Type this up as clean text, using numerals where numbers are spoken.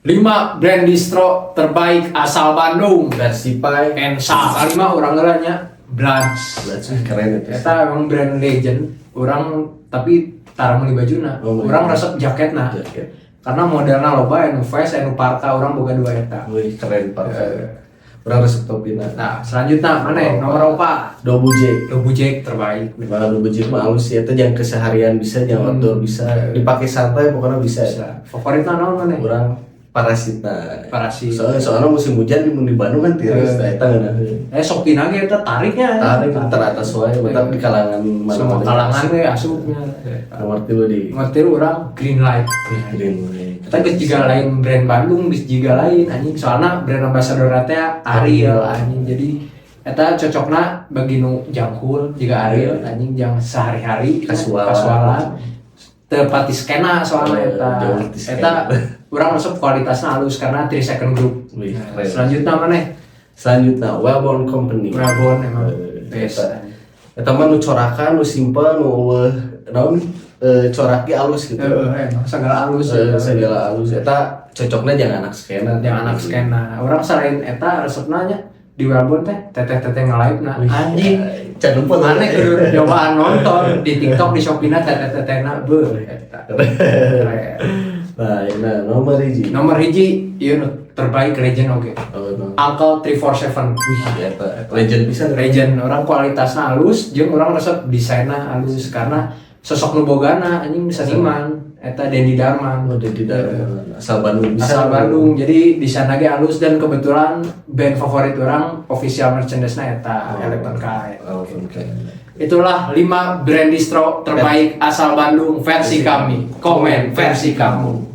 5 brand distro terbaik asal Bandung. Versi Pai. Ensa. Kalima urang heula nya Bloods. Bloods keren itu. Eta emang brand legend. Urang tapi tara meuli bajuna. Oh, meuli. Urang resep jaketna. Jaket. Karena modelna loba, anu vest, anu parka, urang boga dua eta. Wih, keren parka. Eh. Urang resep topina. Nah, selanjutnya mana ya? Nomor 4. Dobu Jack. Dobu Jack terbaik. Malah Dobu Jack mah halus ya, itu yang keseharian bisa, yang outdoor bisa, dipakai santai pokoknya bisa. Bisa. Favoritna naon mana? Urang Parasitna. Parasit. Soalnya musim hujan di Bandung kan tiris, nah eta ngeunaheun. Eh, Shopee ge eta tariknya. Tarik teratas wae, matak di kalangan mana. Semua kalangan we asupnya. Nomor 3 di Nomor 3 urang Green Light. Green Light. Kita geus jiga lain brand Bandung, geus jiga lain anjing, soalna brand ambassador teh Ariel anjing. Jadi eta cocokna bagi nu jangkul jiga Ariel anjing, jang sehari-hari. Kasualan. Kasualan. Teu pati skena soalna Eh, eta. Jauh ti skena. Eta urang masuk kualitasnya halus karena 3 Second Group. Wih, Nah, keren. selanjutnya mana? Selanjutnya Wellborn Company. Wellborn emang Eh, best. Eta mah nu corakan, nu simpel, nu euweuh naon, corak ge alus gitu. Heeh, emang segala halus. Eh, segala alus. Eta cocoknya jangan anak skena. Yang anak skena. Urang selain eta resepna nya di Wellborn teh teteh-teteh nge-live na anjing. Can lupa. Mana kudu nyobaan nonton di TikTok, di Shopee na teteh-tetehna beuh eta. Keren. Nah, nah nomor 1. Nomor 1 ieu nu terbaik, legend oge. Oh, no. Uncle 347. Wih, eta legend pisan. Legend, urang kualitasnya halus jeung urang resep desainnya halus karena sosok nu bogana anjing seniman eta Dendi Darman. Oh, Dedi Darman. Asal Bandung bisa. Asal Bandung, jadi di sana ge halus dan kebetulan band favorit urang official merchandise-nya eta Elephant Kind. Elephant Kind. Itulah 5 brand distro terbaik asal Bandung versi kami. Komen versi kamu.